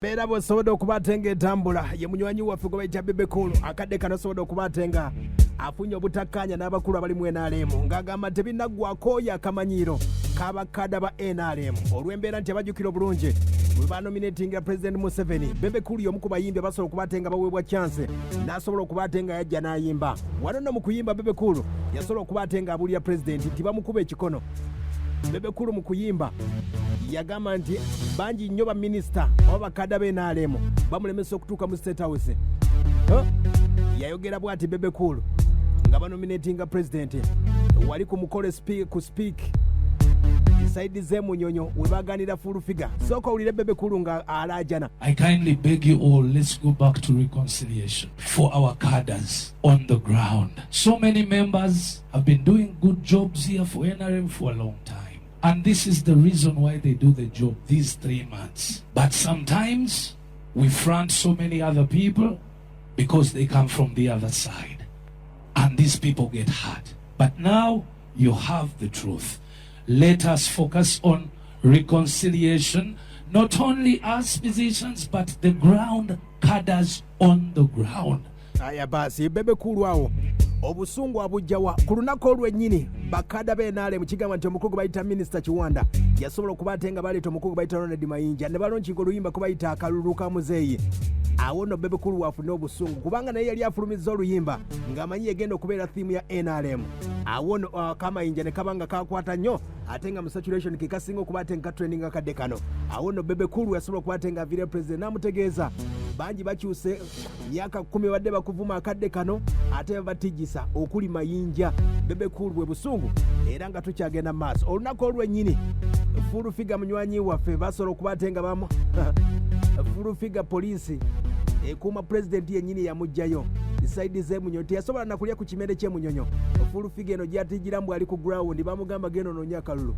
Mbeera bw'osobodde okuba ate ng'etambula ye munywanyi waffe gwe bayita Bebe Cool. Akadde kano osobodde okuba ate nga afunye obutakkaanya n'abakulu abali mu NRM ng'agamba nti tebinnaggwako oyo akamanyiiro k'abakada ba NRM olw'embeera nti abajjukira obulungi bwe banominatingira President Museveni. Bebe Cool y'omu ku bayimbi abasobola okuba ate nga baweebwa chance n'asobola okuba ate nga yajja n'ayimba. Wano nno mu kuyimba Bebe Cool yasobola okuba ate ng'abuulira Pulezidenti nti bamukuba ekikono. Bebe Cool mu kuyimba yagamba nti bangi nnyo baminisita oba bakada ba NRM bamulemesa okutuuka mu State House. Yayogera bw'ati Bebe Cool nga banominatinga pulezidenti wali ku mukolo ku speak saidi z'emunyonyo we baganira full figure. Sooka owulire Bebe Cool nga alaajana. I kindly beg you all, let's go back to reconciliation for our cadres on the ground. So many members have been doing good jobs here for NRM for a long time. And this is the reason why they do the job these 3 months. But sometimes we front so many other people because they come from the other side. And these people get hurt. But now you have the truth. Let us focus on reconciliation, not only us musicians, but the ground cadres on the ground. Aya baasi, Bebe Cool awo obusungu abujjawa ku lunaku olwennyini bakada ba NRM kigamba nti omukulu gwe bayita Minisita Kiwanda yasobola okuba ate nga baleeta omukulu gwe bayita Ronald Mayinja ne balaunchinga oluyimba kwe bayita akalulu ka muzeeyi. Awo nno Bebe Cool waafune obusungu kubanga naye yali afulumizza oluyimba ng'amanyi yegenda okubeera theme ya NRM. Awo nno kamayinja ne kaba nga kakwata nnyo ate nga mu saturation ke kasinga okuba ate nga katrendinga kadde kano. Awo nno Bebe Cool yasobola okuba ate nga aviire president n'amutegeeza bangi bakyuse myaka 10 badde bakuvuma akadde kano ate babatijisa okuli Mayinja. Bebe Cool bwe busungu era nga tukyagenda mu maaso. Olunaku olwennyini Full Figure munywanyi waffe basobola okuba ate nga bamu Full Figure poliisi ekuuma pulezidenti yennyini yamugjayo side z'emunyonyo, teyasobola nakulya ku kimere ky'emunyonyo. Full Figure eno gyatigira mbu ali ku ground, bamugamba genda onoonya akalulu.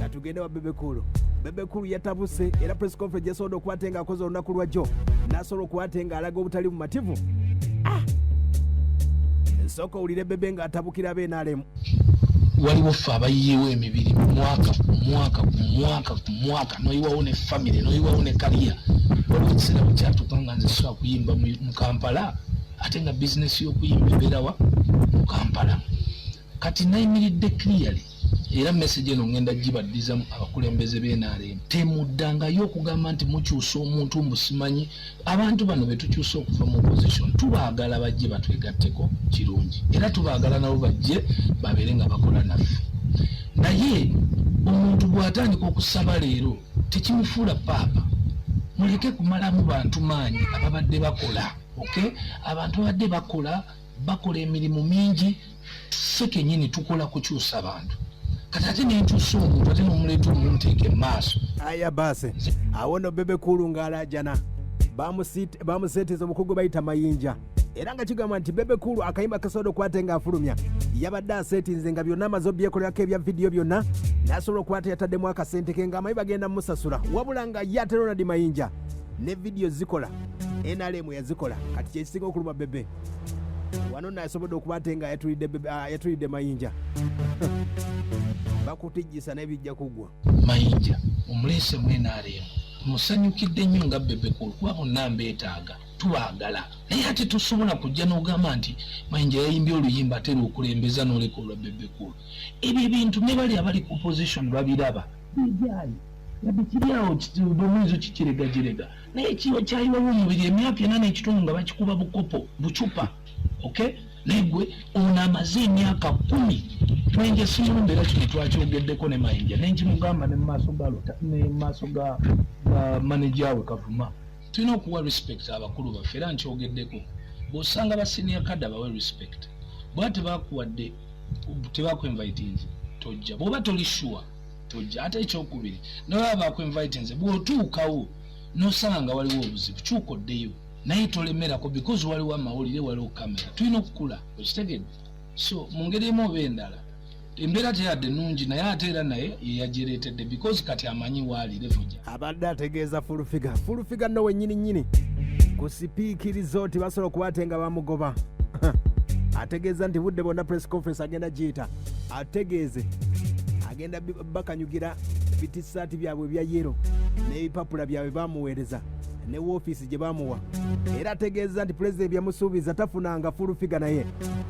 Katugende wa Bebe Cool. Bebe Cool yatabuse era press conference yasobodde okuba ate ng'akoze olunaku lwajjo n'asobola okuba ate ng'alaga obutali bumativu. Ah! Sooka owulire Bebe ng'atabukira aba NRM. Waliwo ffe abayiyewo emibiri mwaka ku mwaka ku mwaka ku mwaka, noyiwawo ne famire, noyiwawo ne career. Waliwo ekiseera bwe kyatuuka nga nze sobola kuyimba mu Kampala, ate nga bizinesi y'okuyimba ebeerawa mu Kampala. Kati nayimiridde clearly, era message eno ngenda gibaddizamu abakulembeze b'NRM: temuddangayo okugamba nti mukyusa omuntu mbu simanyi. Abantu bano betukyusa okuva mu opposition tubaagala bajje batwegatteko kirungi, era tubaagala nabo bajje babeere nga bakola naffe. Naye omuntu bw'atandika okusaba leero tekimufuula paapa. Muleke kumalamu bantu maanyi ababadde bakola. Okay, abantu babadde bakola, bakola emirimu mingi. Ffe kenyini tukola kukyusa bantu. Kati ate nenkyusa omuntu ate nomuleeta omunteeka emaaso. Aya baase, awo no Bebe Cool ng'alaajana bamuseeteza omukugu gwe bayita Mayinja era nga kigamba nti Bebe Cool akayimba kasobodde okukwata ng'afulumya yabadde aseetinze nga byonna amaze obyekolerako ebya vidiyo byonna n'asobola okukwata yataddemu akasente ke ng'amanyi bagenda mumusasula, wabula nga ye ate Ronald Mayinja ne vidiyo zikola NRM yazikola. Kati kyekisinga okuluma Bebe wano nasobodde okuba ate nga yatulidde Mayinja, bakutijjisa naye bijja kuggwa. Mayinja omuleese mu NRM, musanyukidde nnyo nga Bebe Cool kuba bonna mbeetaaga, tubaagala. Naye ate tosobola kujja n'ogamba nti Mayinja yayimbye oluyimba ate lwokulembeza n'oleka olwa Bebe Cool. Ebyo ebintu ne bali abali ku opposition babiraba bijaayi yadde kiri awo bwemuyinza okikiregagirega, naye kiba kyayiwawo omubiri emyaka 4.5 nga bakikuba bukopo bucupa. Okay, naye gwe ono amaze emyaka 10. Mayinja simulumba, era kino twakyogeddeko ne Mayinja nenkimugamba ne mumaaso ga ne mumaaso ga manager we Kavuma. Tulina okuwa respect abakulu baffe, era nkyogeddeko. Bw'osanga ba senior cadre bawe respect. Bwaba tebakuwadde, tebakuinvitinze, tojja. Bw'oba toli sure, tojja. Ate ekyokubiri, nobaba bakuinvitinze, bw'otuukawo nosanga nga waliwo obuzibu, kyuka oddeyo, naye tolemerako because waliwo amawulire, waliwo kamera. Tulina okukula, okitegedde? So mu ngeri emu oba endala embeera teyadde nungi, naye ate era naye yeyagireetedde because kati amanyi waali level gya Abadde ategeeza Full Figure. Full Figure nno wennyini nnyini ku Speke Resort basobola okuba ate nga bamugoba. Ategeeza nti budde bwonna press conference agenda giyita ategeeze agenda bakanyugira bitisaati byabwe ebya yellow. N'ebipapula byabwe bamuweereza ne woofiisi gye bamuwa, era ategeeza nti pulezidenti byamusuubiza tafunanga Full Figure naye,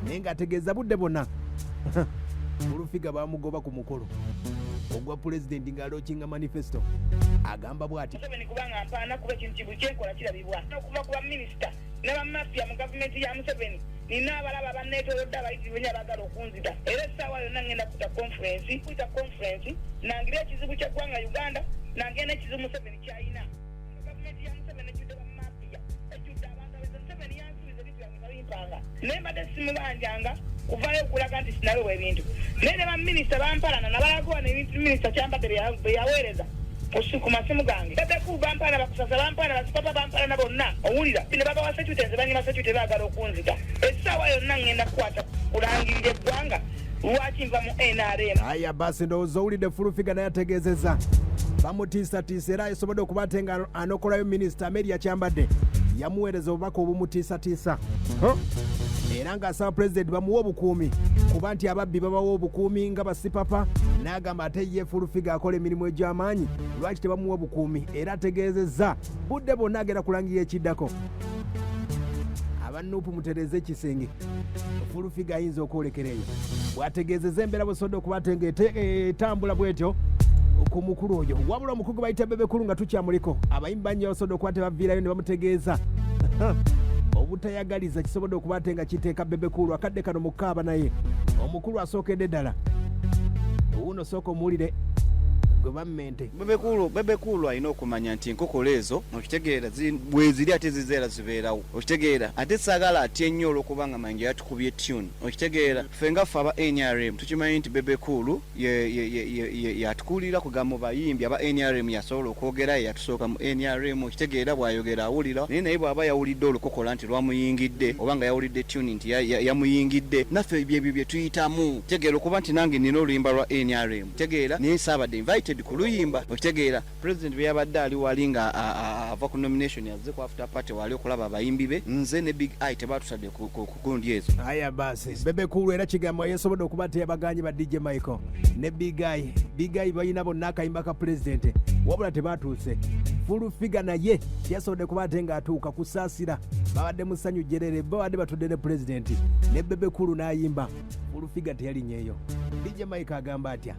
naye ng'ategeeza budde bwonna Full Figure bamugoba ku mukolo ogwa pulezidenti ng'alaunchinga manifesto. Agamba bw'ati: Museveni kubanga mpaana, kuba ekintu kibuli kyenkola kirabibwa okuva ku baminisita ne bamafiya mu gavumenti ya Museveni. Nina abalaba banneetoolodde abayitirivu ennyo abaagala okunzita, era essaawa yonna ngenda kuta conference, kuyita conference nangire ekizibu ky'eggwanga Uganda, nangire n'ekizibu Museveni kyalina. Gavumenti ya Museveni ejjudde bamafiya, ejjudde abantu abeze. Museveni yansuubiza ebintu byange tabimpanga, naye mbadde simubanjanga kuvaayo okulaga nti sinaweebwa ebintu, naye ne baminisita bampalana nabalaga wano ebintu minisita Kyambadde bye yaweereza ku masimu gange. Bebe Cool bampalana, bakusasa bampalana, basipapa bampalana bonna, owulira ne babawa security. Nze banyima security, baagala okunzita. Essaawa yonna ngenda kukwata kulangirira eggwanga lwaki nva mu NRM. Aya basi, ndowooza owulidde Full Figure naye ategeezezza bamutiisatiisa, era asobodde okuba ate nga anokolayo minisita Amelia Kyambadde yamuweereza obubaka obumutiisatiisa. Huh? Era ng'asaba pulezidenti bamuwe obukuumi, kuba nti ababbi babawa obukuumi nga basipapa, n'agamba ate ye Full Figure akola emirimu egy'amaanyi, lwaki tebamuwa obukuumi? Era ategeezezza budde bwonna agenda kulangirira ekiddako. Aba NUP mutereeze ekisenge, Full Figure ayinza okwolekera eyo. Bw'ategeezezza embeera bwesodde okuba ate nga etambula bwetyo ku mukulu oyo. Wabula omukugu bayita Bebe Cool, nga tukyamuliko, abayimbi bangi basobodde okuba tebaviirayo ne bamutegeeza obutayagaliza kisobodde okuba ate nga kiteeka Bebe Cool akadde kano mu kaaba. Naye omukulu asookedde ddala wuuno, sooka omuwulire gwe bammente. Bebe Cool, Bebe Cool alina okumanya nti enkokola ezo, okitegeera, bweziri ate zizeera zibeerawo, okitegeera. Ate saagala atye nnyo olw'okuba nga Mayinja yatukubye tune, okitegeera. Ffe nga ffe aba NRM tukimanyi nti Bebe Cool yatukuulira kugamba mu bayimbi aba NRM, yasobola okwogera, ye yatusooka mu NRM, okitegeera. Bw'ayogera awulira, naye bw'aba yawulidde olukokola nti lwamuyingidde oba nga yawulidde tune nti yamuyingidde, naffe byebyo bye tuyitamu, tegeera, okuba nti nange nina oluyimba lwa NRM, tegeera, naye saabadde invited kuluyimba, okitegeera. President bwe yabadde ali wali nga ava ku nomination, azze ku after party wali okulaba abayimbi be, nze ne Big Eye tebatutadde ku gundi ezo. Aya basi, Bebe Cool era kigambo yesobodde okuba teyabaganye ba DJ Michael ne Big Eye. Big Eye balina bonna akayimba ka pulezidenti, wabula tebatuuse. Full Figure naye teyasobodde kuba ate ng'atuuka kusaasira. Babadde mu ssanyu jjerere, babadde batudde ne pulezidenti ne Bebe Cool n'ayimba. Full Figure teyalinyeeyo. DJ Mike agamba atya?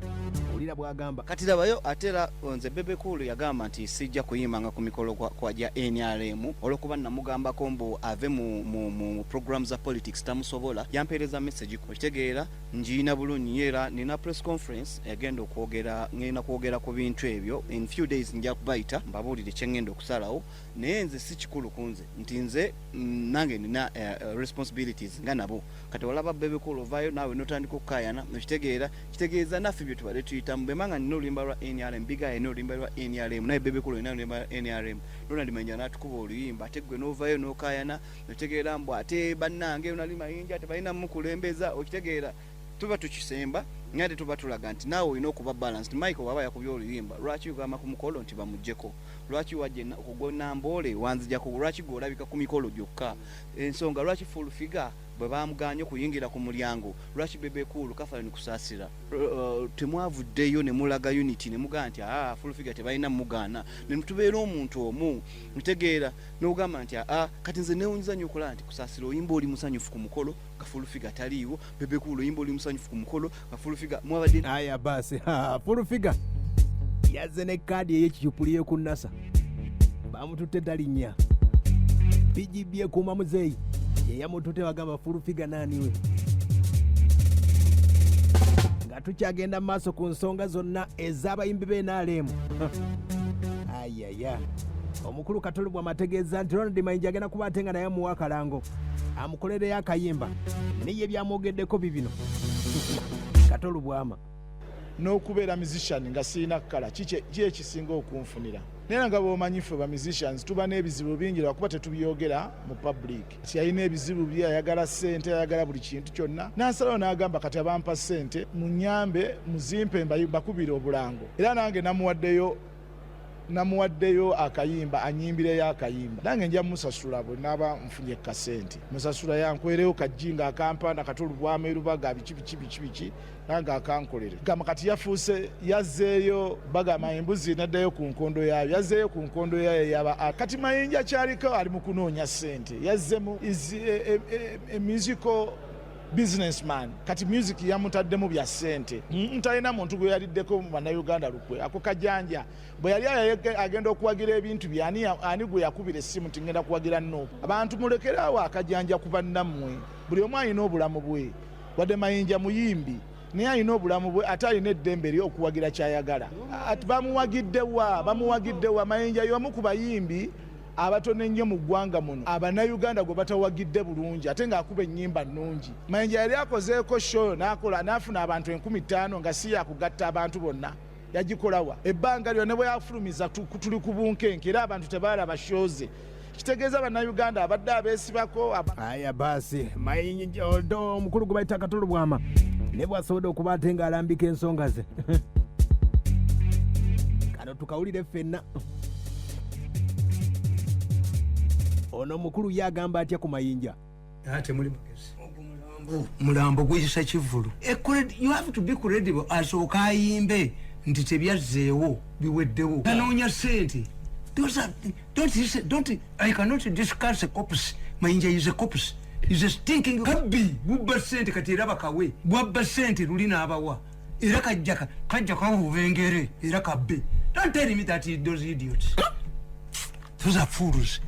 Wulira bw'agamba. Kati labayo ate era nze Bebe Cool yagamba nti sijja kuyimbanga ku mikolo kwa gya NRM olw'okuba namugambako mbu ave mu program za politics, tamusobola. Yampeereza message, okitegeera, ngiina bulungi nnyo, era nina press conference egenda okwogera, ngenda kwogera ku bintu ebyo in few days. Nja kubayita mbabuulire kye ngenda okusalawo, naye nze si kikulu ku nze nti nze nange nina responsibilities nga nabo. Kati olaba Bebe Cool ovaayo naawe notandika okukaayana, okitegeera, kitegeeza naffe bye tubadde tuyitamu. Bwemba nga nina oluyimba lwa NRM, Big Eye alina oluyimba lwa NRM, naye Bebe Cool olina oluyimba lwa NRM, Ronald Mayinja n'atukuba oluyimba, ate gwe n'ovaayo n'okaayana, okitegeera, mbu ate bannange Ronald Mayinja tebalina mukulembeza, okitegeera. Tuba tukisemba, naye ate tuba tulaga nti naawe olina okuba balanced. Michael waba yakubye oluyimba, lwaki ogamba ku mukolo nti bamuggyeko? Lwaki wajja kugwa Namboole wanzijako? Lwaki gwe olabika ku mikolo gyokka? Ensonga lwaki Full Figure bwe bamuganye okuyingira ku mulyango, lwaki Bebe Cool, Catherine Kusaasira, temwavuddeyo ne mulaga unity ne mugamba nti aa, Full Figure tebalina mugaana, ne tubeera omuntu omu, ntegeera, n'ogamba nti aa. Kati nze newunyiza nnyo okulaba nti Kusaasira oyimba oli musanyufu ku mukolo nga Full Figure taliiwo, Bebe Cool oyimba oli musanyufu ku mukolo nga Full Figure mwabadde. Aya basi, Full Figure yazze ne kaadi ey'ekicupuli y'oku NASA, bamututte talinnya. PGB ekuuma muzeeyi yeyamututte, bagamba Full Figure naaniwe. Nga tukyagenda mu maaso ku nsonga zonna ez'abayimbi b'NRM, ayaya, omukulu Katolo bw'amategeeza nti Ronald Mayinja agenda kuba ate nga naye amuwa akalango amukolereyo akayimba, naye byamwogeddeko bibino. Katolo Bwama. N'okubeera musician nga sirina kkala, ki ekisinga okunfunira? Naye nga bw'omanyi ffe ba musicians tuba n'ebizibu bingi lwakuba tetubyogera mu public. Yalina ebizibu bye, ayagala ssente, ayagala buli kintu kyonna, n'asalawo n'agamba kati abampa ssente munyambe muzimpe mbakubire obulango. Era nange namuwaddeyo. Namuwaddeyo akayimba, anyimbireyo akayimba, nange nja musasula bwe naaba nfunye kasente. Musasula yankwereyo kajjinga akampanda katolubwama erubaga biki biki biki biki, nange akankolere. Gamba kati yafuuse, yazzeeyo, bagamba embuzi naddayo ku nkondo yaayo, yazzeeyo ku nkondo yaayo yaba. Kati Mayinja kyaliko ali mu kunoonya ssente, yazzemu is a musical businessman. Kati music yamutaddemu bya ssente. Ntalina muntu gwe yaliddeko mu Bannayuganda lukwe. Ako kajanja bwe yali agenda okuwagira ebintu bye, ani gwe yakubira essimu nti ngenda kuwagira NUP? Abantu mulekeraawo akajanja ku bannammwe. Buli omu alina obulamu bwe. Wadde Mayinja muyimbi, naye alina obulamu bwe, ate alina eddembe eri okuwagira kyayagala. Bamuwagiddewa? Bamuwagiddewa? Mayinja y'omu ku bayimbi abatono ennyo mu ggwanga muno Abannayuganda gwe batawagidde bulungi, ate ng'akuba ennyimba nnungi. Mayinja yali akozeeko show n'akola n'afuna abantu 5000 nga si yakugatta abantu bonna. Yagikolawa ebbanga lyonna? Bwe yafulumiza tuli ku bunkenke, era abantu tebalaba show ze. Kitegeeza Bannayuganda abadde abeesibako. Aya basi, Mayinja odo omukulu gwe bayita Katolo Bwama ne bwasobodde okuba ate ng'alambika ensonga ze, kano tukawulire ffenna. Ono omukulu ye agamba atya ku Mayinja? Temuli magezi. Mulambo guyisa kivulu. You have to be credible. Asooka ayimbe nti tebyazzeewo, biweddewo, anoonya sente. Don't, I cannot discuss a corpse. Mayinja is a corpse, is a stinking kabbi bubba sente. Kati era bakawe bwabba sente luli n'abawa, era kajja kajja kavuba engere era kabbe. Don't tell me that those idiots, those are fools.